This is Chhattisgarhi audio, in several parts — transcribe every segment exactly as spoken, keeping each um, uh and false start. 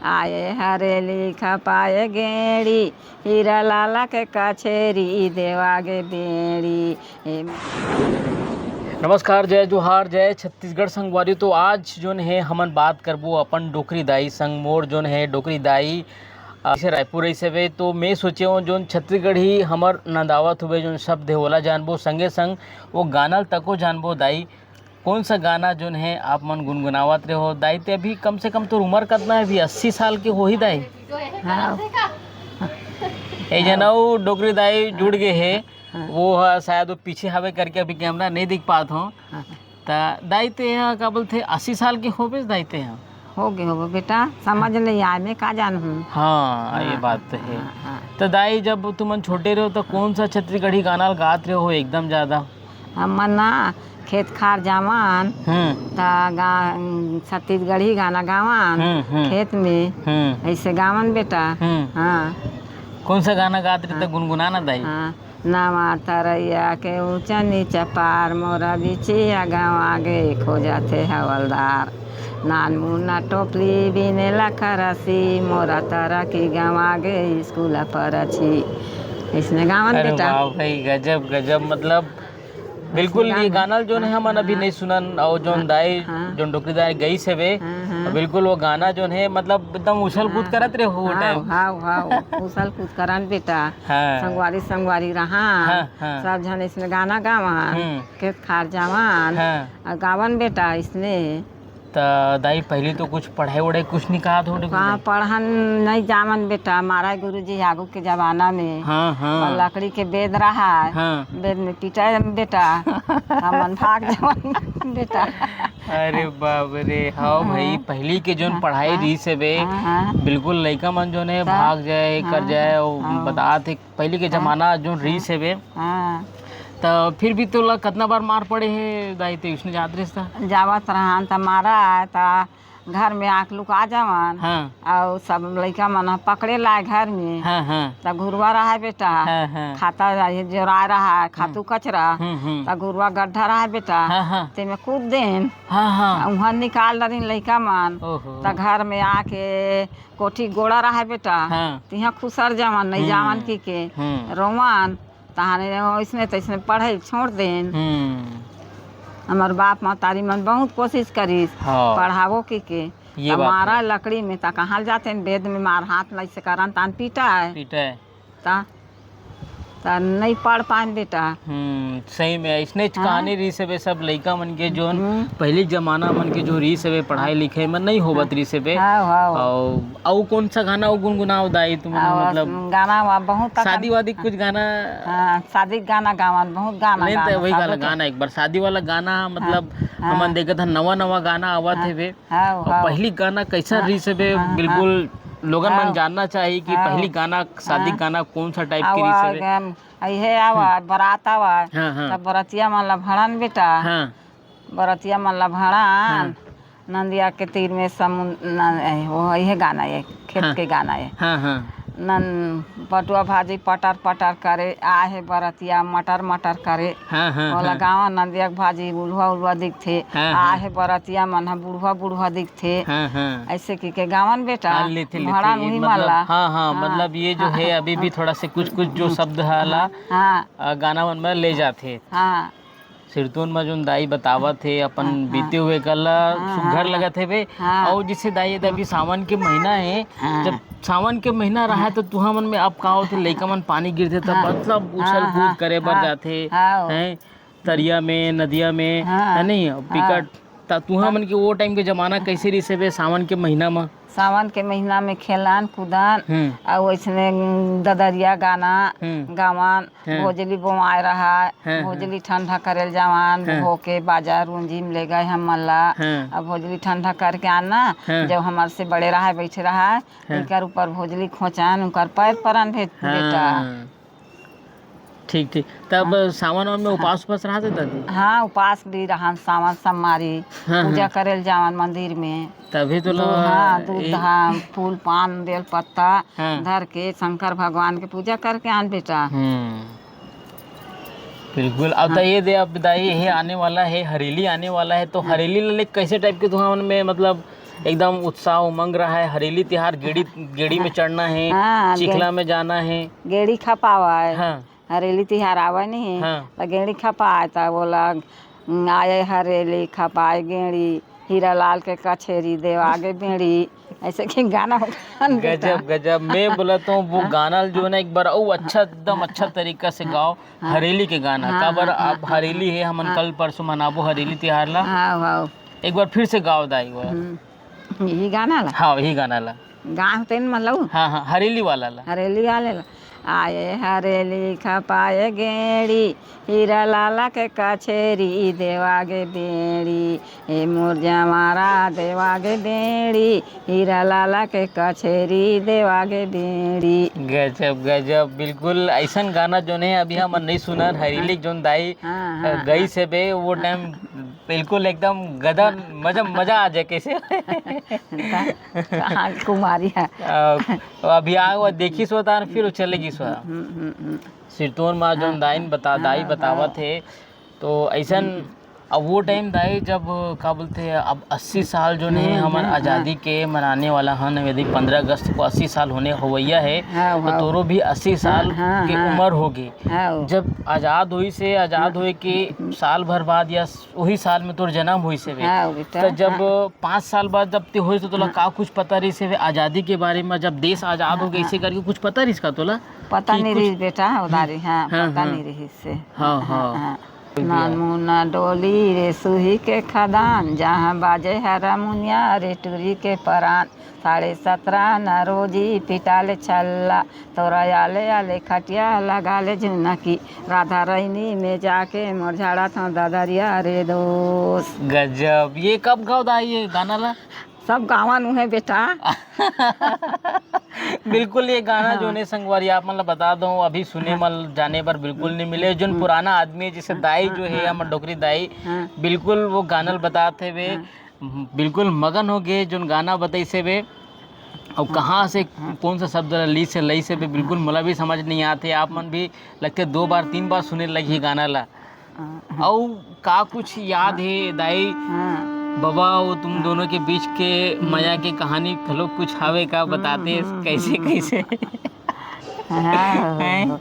आए हरेली खपाए गेड़ी, हीरा लाला के कचेरी देवा गे बेड़ी। ए नमस्कार, जय जोहार, जय छत्तीसगढ़ संगवारी। तो आज जोन हे हमन बात करबो अपन डोकरी दाई संग। मोर जोन हे डोकरी दाई, अ, जैसे रायपुर ऐसे वे, तो मैं सोचे हूँ जोन छत्तीसगढ़ी हमर नंदावत हुए जोन शब्द हे ओला जानबो, संगे संग वो गाना ल तको जानबो। दाई, कौन सा गाना जोन है आप मन गुनगुनावत रहे हो? दाई ते अभी कम से कम तोर उम्र कतना है? अभी अस्सी साल के होही दाई। हाँ। ए जनऊ डोकरी दाई जुड़ गए है। हाँ। वो ह शायद वो पीछे हवे करके अभी कैमरा नहीं दिख पात हो। हाँ। त दाई ते ह का बोलथे, अस्सी साल के होबे दाई ते ह? हो गए होबे बेटा, समझ नहीं आए, मैं का जानहूँ। हाँ, ये हाँ, बात तो है। हाँ, हाँ। तो दाई जब तुमन छोटे रहो तो कौन सा छत्तीसगढ़ी गाना गात रहे हो एकदम ज्यादा? हमन ना खेत खार जावन, हम्म। त गा-, छत्तीसगढ़ी गाना गावन हम्म, हम्म। खेत में। हम्म। ऐसे गावन बेटा। हम्म। हाँ। कौन सा गाना गात रहे थे, हाँ। गुनगुनाना दाई। हाँ। नवा तरैया के ऊंचा नीचा पार, मोरा बिछिया गंवा गे, खोजथे हवलदार। नान मुन्ना टोपली बिनेला खरसी, मोरा तरकी गंवा गे, स्कूल परछी। इसने गावन अरे बेटा। वाह भाई, गजब, गजब, मतलब, बिल्कुल, ये गाना। गाना जोन है, हमन अभी हाँ। नहीं सुनन, और जोन हाँ, दाई, हाँ। जोन डोकरी दाई गई से बे, हाँ, हाँ। बिल्कुल वो गाना जोन है, मतलब, एकदम उछल कूद हाँ, करत रहे हो वो हाँ, टाइम। हाँ, हाँ, उछल कूद करन बेटा। हाँ। संगवारी, संगवारी रहा। हाँ, हाँ। सब झन इसने गाना गावन, हम्म। खेत खार जावन, हाँ। और गावन बेटा इसने। त दाई, पहली तो कुछ पढ़ाई वढ़ाई कुछ नहीं कहा थोड़े हाँ, कुछ? पढ़न नहीं जावन बेटा, मारा गुरुजी आगू के जमाना में। हाँ, हाँ। और लकड़ी के बेद रहा है, हाँ। बेद में पीटा बेटा, हमन भाग जावन बेटा। अरे बाप रे, हाँ भाई, हाँ। पहली के जोन हाँ, पढ़ाई हाँ। रही से बे, हाँ, हाँ। बिल्कुल लइका मन जोन है त-, भाग जाए, कर हाँ, जाए, हाँ, वो हाँ। बतात हे, पहली के हाँ। जमाना जोन हाँ। रही से बे। हाँ। त फिर भी तोला कतना बार मार पड़े हे दाई, ते उसने जात रहिस त? जावत रहन त मारा आय त घर में आके लुका जावन। हाँ। अउ सब लइका मन ह पकड़े लाय घर में। हाँ, हाँ। त घुरवा रहा बेटा। हाँ, हाँ। खाता ये जोराय रहा, खातू हम्म। कचरा। हम्म, हम्म। त घुरवा गड्ढा रहा बेटा। हाँ, हाँ। तेमे कूद देन। हाँ, हाँ। उहाँ निकाल डरिन लइका मन। ओहो। त घर में आके कोठी गोड़ा रहा बेटा। हाँ। तिहाँ खुसर जावन, नहीं हम्म। जावन की के। हम्म। रोवन। तहाने ओइसने तइसने पढ़ाई छोड़ देन। हम्म। हमर बाप महतारी मन बहुत कोशिश करिस हाँ। पढ़ावो की के। ये त बात मारा है। लकड़ी में त कहाँ जाते हैं, बेद में मार हाथ नहीं से करन तान पीटा है। पीटा है। त, त नहीं पढ़ पाएन बेटा। हम्म, सही में अइसने हाँ। कहानी रही से बे सब लइका मन के जोन हम्म। पहली जमाना मन के जो रही से बे पढ़ाई लिखाई में नहीं होवत हाँ। रही से बे। हाँ, हाँ। और अउ कौन सा गाना वो गुनगुनाओ दाई तुम, हाँ, मतलब, गाना वा बहुत तक शादी वादी कुछ गाना? हाँ, शादी के गाना गावन, बहुत गाना नहीं, गाना, तो वही वाला शादी के। गाना, एक बार शादी वाला गाना, मतलब, हाँ, हाँ। हमन देखत हन, नवा, नवा गाना आवत हाँ, हे बे। हाँ, और हाँ। पहली गाना कैसा हाँ, रहिस हे बे? हाँ, हाँ। बिल्कुल, लोगन मन हाँ। जानना चाहिए कि हाँ। पहली गाना, शादी हाँ। गाना कौन सा टाइप के आवा रहिस हे बे? गन, इहे आवा, हम्म। बरात आवा, हाँ, हाँ। तब बरतिया मन ला भड़न बेटा। हाँ। बरतिया मन ला भड़न। हाँ। नंदिया के तीर में समुन-, न-, ए, वो इहे गाना ये, खेत हाँ। के गाना ये। हाँ, हाँ। नन पटुआ भाजी पटर पटर करे, आहे बरतिया मटर मटर करे। हाँ, हाँ, ओला हाँ। गाँव नंदिया के भाजी उलुहा उलुहा दिखथे, हाँ, हाँ। आहे बरतिया मन ह बुढ़वा बुढ़वा दिखथे। हाँ, हाँ। ऐसे की के गावन बेटा, हाँ, लेथे, लेथे, भड़न ये उही मतलब, मन ला। हाँ, हाँ, हाँ। मतलब ये जो है अभी भी हाँ। थोड़ा से कुछ कुछ जो शब्द है ला, हाँ। अ, गाना मन में ले जाथे। हाँ। सिरतोन म जोन दाई बतावत हे अपन हाँ, हाँ। बीते हुए कल हाँ, सुघर हाँ, लगत हे बे। हाँ। अउ जैसे दाई, ये अभी सावन के महीना हे, हाँ। जब सावन के महीना रहा तो तुहा मन में अब का होथे, लइका मन पानी गिरथे तब हाँ। मतलब उछल हाँ, कूद हाँ, करे बर हाँ, जाथे, हाँ। हैं, तरिया में, नदिया में, हाँ। है नहीं? हाँ। पिकट, त तुहा हाँ। मन के वो टाइम के जमाना कैसे रहिस हे बे सावन के महीना म? सावन के महीना में खेलन कूदन, हम्म। अउ वैसने ददरिया गाना हम्म। गावन, हाँ। भोजली बोआय रहा, हाँ, हाँ। भोजली ठंडा करेल जावन, हाँ। होके बाजार रुंजी में ले गए हमन ला। हाँ। अब भोजली ठंडा करके आना, हाँ। जब हमर से बड़े रहा, बैठे रहा, हाँ। इकर ऊपर भोजली खोचन, उनकर पैर परन भे-, हाँ। बेटा। ठीक, ठीक। तब हाँ। सावन वावन में हाँ। उपास उपास रहत हे दादी? हाँ, उपास भी रहन सावन सोमवारी, हाँ, पूजा हाँ। करेल जावन मंदिर में। तभी तो दू-, लो-, हाँ, दूध, ए- धान, फूल, पान, बेल पत्ता हाँ। धर के शंकर भगवान के पूजा करके आन बेटा। हम्म। बिल्कुल। अब हाँ। तो ये दे, अब दाई, ये आने वाला है, हरेली आने वाला है, तो हाँ। हरेली ला ले कैसे टाइप के तुहा मन में, मतलब, एकदम उत्साह उमंग रहा है, हरेली तिहार, गेड़ी, गेड़ी में चढ़ना है, हाँ, गे- चिखला में जाना है। गेड़ी खपावा है। हाँ। हरेली तिहार आवे नहीं, हाँ। तो गेड़ी खपाए, तो बोला, "आए हरेली खपाए गेड़ी, हीरा लाल के कछेरी देवा गे बेड़ी।" ऐसे कि गाना होगा न बेटा। गजब, गजब। मैं बोला तो वो हाँ। गाना जो है ना, एक बार, ओ, अच्छा, एकदम अच्छा तरीका से हाँ। गाओ, हाँ। हरेली के गाना। हाँ, काबर हाँ, अब हाँ, हरेली हाँ। है, हमन हाँ। कल परसों मनाबो हरेली तिहार ला। हाँ, हाँ। एक बार फिर से गाओ दाई वो। हम्म। यही गाना ला? हाँ, यही गाना ला। गाँव तेन मतलब? हाँ, हाँ, हरेली वाला ला। हरेली वाले ला। आए हरेली खपाए गेड़ी, हीरा लाला के कछेरी देवा गे बेड़ी, ए मोर जमारा देवा गे बेड़ी, हीरा लाला के कछेरी देवा गे बेड़ी। गजब, गजब। बिल्कुल ऐसन गाना जोन है अभी हमन नहीं सुनन, हरेली जोन दाई हाँ, हाँ, गई हाँ। से बे, वो टाइम बिल्कुल एकदम गदन, मजा, मजा आ जाए कैसे। का-, कहाँ कुमारी है? अ, अभी आ, वो देखी सो तान, फिर वो चले गई सो। हम्म, हम्म, हम्म। सिरतोन मा जोन हाँ, दाइन बता, हाँ, दाई हाँ, बतावत हाँ। है, तो ऐसन, हम्म। अब वो टाइम दाई जब, का बोलते हैं, अब अस्सी साल जो नहीं हम्म, हमर हम्म, हाँ। आज़ादी के मनाने वाला हन, यदि पन्द्रह अगस्त को अस्सी साल होने होवैया है, हाँ, तो हाँ। तोरो भी अस्सी साल हाँ, हाँ, के हाँ। उम्र होगी। हाँ। जब आज़ाद हुई से, आज़ाद हाँ। हुए के हम्म। साल भर बाद या वही साल में तोर जन्म हुई से बे। हाँ, बेटा, तो जब हाँ। पाँच साल बाद जब ते होइस, तो तोला हाँ। का कुछ पता रहिस हे आजादी के बारे में, जब देश आजाद हाँ, हो गए, हाँ। इसे करके कुछ पता रहिस का तोला? पता कि नहीं कुछ रहिस बेटा, उधारी, हाँ, हाँ, पता हाँ। नहीं रहिस से। हाँ, हाँ, हाँ। हाँ। कोई भी आ- नमूना डोली रे सुही के खदान, जहाँ बाजे हारमोनिया रे टूरी के परान, साढ़े सत्रह न रोजी पिटाले छल्ला, तोरा आले आले खटिया लगा ले झुनकी, राधा रैनी में जाके मोर झाड़ा था ददरिया रे दोस्त। गजब, ये कब गाओ दा ये गाना ला? सब गावन उहे बेटा। बिल्कुल, ये गाना हाँ। जो ने संगवारी आप मन ला बता दो, अभी सुने हाँ। मन जाने बर बिल्कुल नहीं मिले। जोन हम्म। पुराना आदमी है, जैसे हाँ, दाई हाँ, जो है, हाँ, हमर हाँ। डोकरी दाई, हाँ। बिल्कुल वो गाना ल हाँ। बतात हे बे। हाँ। बिल्कुल मगन हो गए जोन गाना बताइस हे बे। अउ हाँ। कहाँ से, हाँ। कौन सा शब्द ला ली से, लई से बे, बिल्कुल मोला भी समझ नहीं आते। आप मन भी लगते दो बार, तीन बार सुने लगी गाना ला। हाँ, हाँ। अउ का कुछ याद हे दाई, हाँ। बाबा, वो तुम हाँ। दोनों के बीच के हम्म। मया के कहानी घलो कुछ हावे का, हम्म, बताते हम्म, कैसे, हम्म। कैसे? हाँ, हैं? हाँ।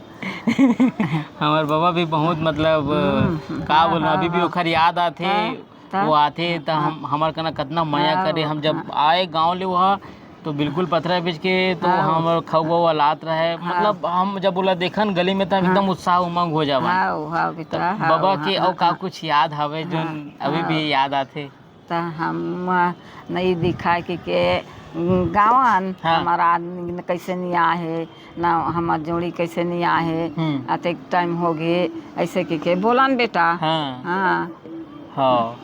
हमार बाबा भी बहुत, मतलब, हम्म, का हाँ, बोलना, हाँ, अभी भी हाँ। ओखर याद आथे। हाँ। त? वो आथे, त हम, हाँ। हमर कना कतना मया हाँ, करे। हम जब हाँ। आए गाँव ले वहाँ, तो बिल्कुल पथरा बीच के, तो हाँ। हमर खउवा वाला आत रहे। हाँ। मतलब, हम जब ओला देखन गली में, त हम हाँ। एकदम उत्साह उमंग हो जावन। हाँ, हाँ, त बेटा, हाँ, बाबा हाँ, के हाँ, अउ का हाँ। कुछ याद हवे, जोन हाँ, अभी हाँ। भी याद आथे? त हम नहीं दिखाए के, के गावन, हाँ। हमर आदमी कैसे नहीं आहे, ना हमर जोड़ी कैसे नहीं आहे, हम्म। अतेक टाइम हो गए, ऐसे के, के बोलन बेटा। हाँ। हाँ। हाँ।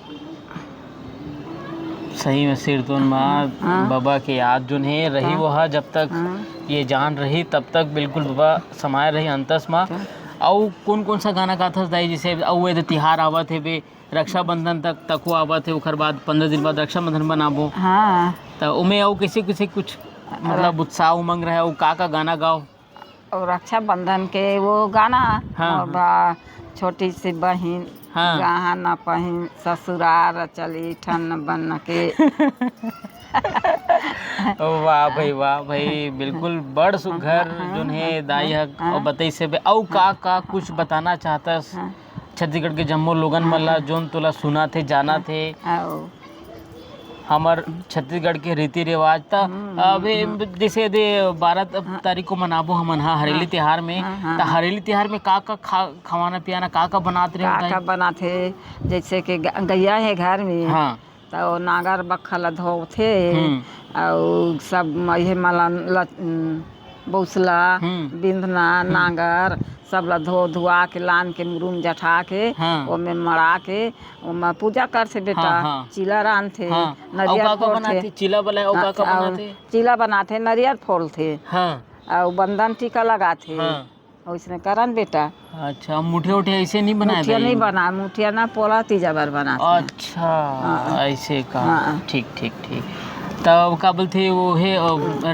सही में सिरतोन माँ हाँ। बाबा के याद जोन हे रही हाँ। वो हा, जब तक हाँ। ये जान रही तब तक बिल्कुल बाबा समाये रही अंतस मा। हाँ। अउ कौन कौन सा गाना गाथस दाई, जैसे अउ ये तिहार आवत हे बे, रक्षाबंधन तक, तको आवत हे, ओखर बाद पन्द्रह दिन बाद रक्षाबंधन मनाबो। हाँ। त ओमे अउ कैसे कैसे कुछ, मतलब, उत्साह उमंग रहे, अउ का का गाना गाओ? अउ रक्षाबंधन के वो गाना, हाँ, मोर हाँ। बा-, छोटी सी बहिन, हाँ। गहना पहिन, ससुरार चली ठन बन के। ओ वाह भाई, वाह भाई, बिल्कुल बड़ सुघर हाँ, हाँ, जोन हे हाँ, दाई हाँ, ह, हाँ। अउ बतइस हे बे, अउ का, हाँ। का कुछ बताना चाहतस हाँ। छत्तीसगढ़ के जम्मो लोगन मन ला, हाँ। जोन तोला सुनत हे, जानत हाँ। हे? हाँ, ओ। हमर छत्तीसगढ़ के रीति रिवाज त हम्म, अभी हम्म। जैसे दे बारह हाँ। तारीख को मनाबो हमन हा हरेली हाँ। तिहार में, हाँ, हाँ, त हाँ। हरेली तिहार में का, का खा-, खवाना पियाना का, का बनात रहे का, बताई? का बनात हे? जैसे कि ग-, गैया हे घर में, हाँ। त ओ नांगर बखा ल धोथे, हम्म। अउ सब म-, इहे मलन ल-, उम, बउसला, हम्म। बिंधना, हम्म। नांगर, सब ल धो धुआ के, लान के, मुरुम जठा के, हाँ। ओमे मड़ा के, ओमा पूजा करथे बेटा, हाँ, हाँ। चीला रांधथे, हाँ। अउ नरियर का का फोड़थे। बनाथे? चीला बनाए, अउ का का हाँ, अउ बनाथे? चीला बनाथे, नरियर फोड़थे। हाँ। अउ बंधन टीका लगाथे। हाँ। ओइसने करन बेटा। अच्छा, मुठिया उठिया ऐसे नहीं बनाए मुठिया दाई? नहीं बना, मुठिया ना पोला तीजा बर बनाथे। अच्छा, हाँ। ऐसे का। हाँ। ठीक, ठीक, ठीक। तब का बोलथे वो हे, अ,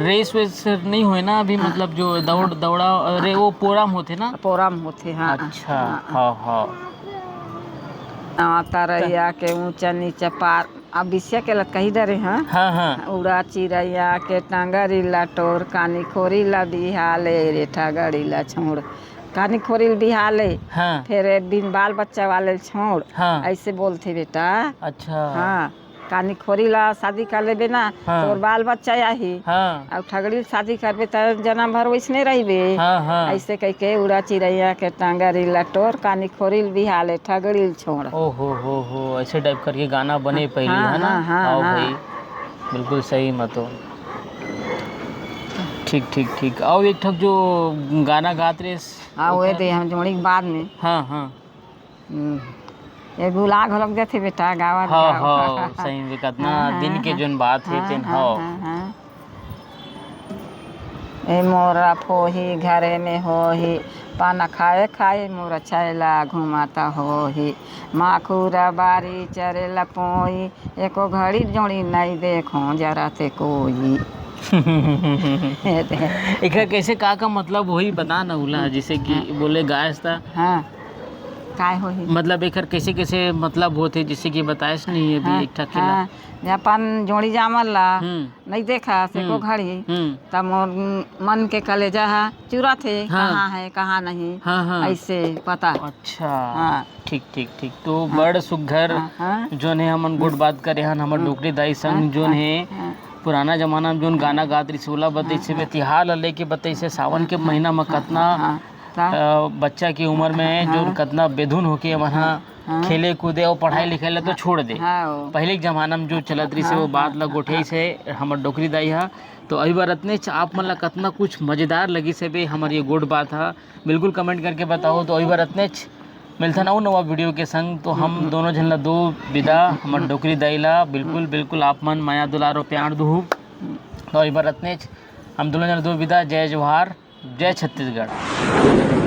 रेस वेस नहीं होए ना अभी, हाँ। मतलब जो दौड़, हाँ। दौड़ा, अरे वो पोरा म होथे ना? पोरा म होथे, हाँ। अच्छा, हाँ। हाँ, हाँ। हाँ, तरैया के ऊंचा नीचा पार अब बिसिया के लत कही डरे, हाँ। हाँ, हाँ। उड़ा चिरैया के टांगरी ला टोर, कानी खोरी ला बिहाले रे ठगड़ी ला छोड़। कानी खोरी ला बिहाले, हाँ। फिर बिन बाल बच्चा वाले ला छोड़। हाँ। ऐसे बोलथे बेटा। अच्छा। हाँ। कानी खोरी ला शादी कर लेबे ना, हाँ। तोर बाल बच्चा आही। हाँ। अउ ठगड़ी ला शादी करबे त जन्म भर वैसने रहिबे। हाँ, हाँ। ऐसे कह के उड़ा चिरैया के टांगरी ला टोर, कानी खोरी ला बिहाले ठगड़ी ला छोड़। ओ हो हो हो, ऐसे टाइप करके गाना बने हाँ, पहली, हाँ, है ना? हाँ, हाँ, आओ हाँ। भाई, बिल्कुल सही मतो। ठीक, ठीक, ठीक। अउ एक ठक जो गाना गात रहे, हाँ, वो दे हम जोड़ी के बाद में। हाँ, हाँ। हम्म। ये भुला घलक जाथे बेटा, गावत हाँ, गावत। हाँ, सही में, कतना हाँ, हाँ, दिन के हाँ। जोन बात हे, हाँ, तेन, हाँ, हाँ। हाँ, हाँ। ए मोरा फोही घरे में होही, पाना खाए खाए मोरा छैला घुमाता होही, माखुरा बारी चरे ला पोई, एको घड़ी जोड़ी नहीं देखो जरा ते कोई। एकर कैसे का का मतलब होही, बता ना उला, जैसे कि हाँ। बोले गायस त हाँ। काय होही? मतलब एकर कैसे कैसे मतलब होथे, जैसे कि बताएस नहीं अभी हाँ, एक ठा खेला। हाँ। अपन जोड़ी जामल ला हम्म। नहीं देखा से को हम्म। घड़ी, हम्म। तब मोर मन के कलेजा हा चुरा थे, हाँ। कहाँ है, कहाँ नहीं, हाँ, हाँ। ऐसे पता। अच्छा। हाँ। ठीक, ठीक, ठीक। तो हाँ। बड़ सुग्घर हाँ, हाँ। जोन हे हमन गोठ बात करे हन, हमर हम्म। डोकरी दाई संग हाँ, जोन हाँ, हे हाँ। पुराना जमाना में जोन गाना गात रहिस, ओला बतइसे, हाँ, हाँ। तिहार ला लेके बतइसे, सावन के हाँ, महीना म हाँ, कतना, हाँ, हाँ। अ, बच्चा के उमर में हाँ। जोन कतना बेधुन होके मन ह हाँ। खेले कूदे अउ पढ़ाई लिखाई ला तो हाँ। छोड़ दे। हाँ, ओ। पहले के जमाना में जो चलत रहिसे, हाँ, वो बात हाँ, ला हाँ, गोठियाइसे हमर डोकरी दाई ह। तो अभी बर अतनेच, आप मन ला कतना कुछ मजेदार लगिस हे बे हमर ये गोठ बात ह, बिल्कुल comment करके बताओ। तो अभी बर अतनेच, मिलथन अउ नवा video के संग। तो हम हम्म, हम्म। दोनों झन ला दो विदा, हमर हम्म। डोकरी दाई ला बिल्कुल, हम्म। बिल्कुल आप मन मया दुलार अउ प्यार दुहू। हम्म। तो अभी बर अतनेच, हम दोनों झन ला दो विदा। जय जोहार, जय छत्तीसगढ़।